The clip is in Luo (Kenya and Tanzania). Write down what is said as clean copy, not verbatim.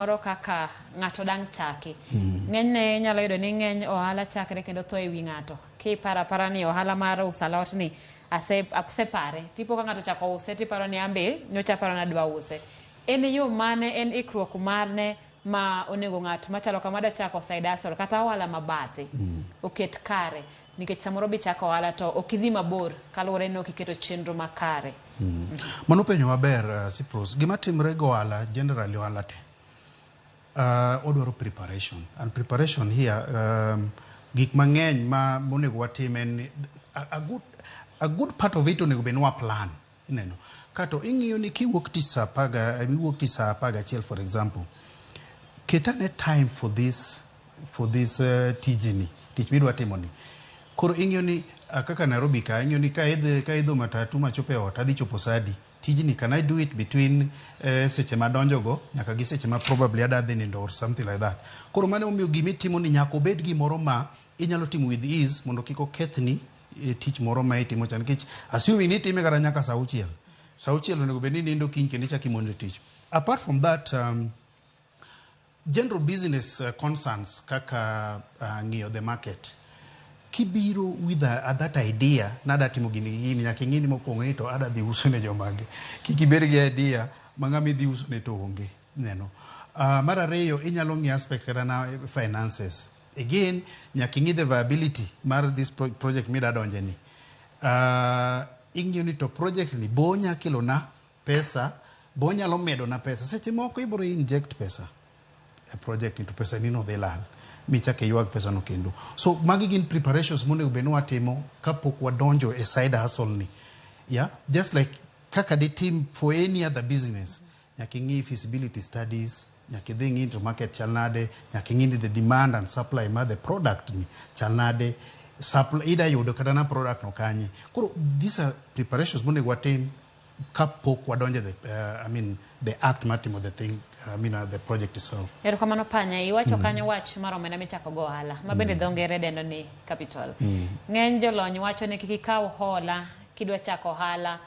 Moro kaka ng'ato dang' chaki. Ng'enyne inyalo yudo ni ng'eny ohala chakre kendo tho e wi ng'ato. Kiparo apara ni ohala mar uso alot ni ase, asepare. Tipo ka ng'ato ochako use tiparo ni ambe nyocha aparo ni adwa use. En yo mane, en ikruok mane ma onego ng'at machalo kama dwa chako side hustle kata ohala ma bathe oket kare nikech samoro bichako ohala to ok idhi mabor kaluwore ni ok iketo chenro makare. Mano penjo maber, Cyprus. Gima timre go ohala, generally ohala te, odwaro preparation. And preparation here, gik mang'eny ma monego watim en ni, a good part of it onego bed ni wa plan. Ineno. Kato ing'iyo ni kiwuok tich saa apaga, iwuok tich saa 11, for example, ket ane time for this tijni, tich midwa timo ni. Koro ing'iyo ni kaka Nairobi ka, ing'iyo ni ka idho matatu machopo e ot, adhi chopo saa adi? Tijni, can I do it between seche madonjogo nyaka gi seche ma probably adwa dhi nindo or something like that? Koro mano emomiyo gimitimo ni nyaka obed gimoro ma inyalo timo with ease mondo kik okethni tich moro ma itimo cha, nikech assuming ni itime kata nyaka saa 6, saa 6 onego bed ni nindo, kiny kendo ichako imondo e tich. Apart from that, general business concerns kaka ng'iyo the market. Kibiro with that idea nada timo gini gi gini, nyaka ing'i ni mokwongo ni to ada dhi uso ne jomage. Kik ibed gi idea ma ng'ama idhi uso ne to onge neno. Mar ariyo, inyalo ng'iyo aspect kata na finances. Again, nyaka ing'i the viability mar this project mida donje ni. Ing'iyo ni to project ni bo nya kelo na pesa, bo nyalo medo na pesa. Seche moko ibiro inject pesa e project ni to pesa ni no dhi lal michak iywag pesa no kendo. So magi gin preparations monego bed ni watimo kapok wadonjo e side hustle ni, yeah, just like kaka ditim for any other business. Nyaka ing'i feasibility studies, nyaka idhi ing'i to market chal nade, nyaka ing'i ni the demand and supply mar the product ni chal nade, supply ida yudo kata na product no kanye. Koro these are preparations monego watim kapok wadonjo the I mean, the act mar timo the thing, I mean, the project itself. Erokamano Panya, iwacho kanyo wach mar omenda michako go ohala, ma bende dho ngere dendo ni capital. Ng'eny jolony wacho ni kik ikaw hola kidwa chako ohala.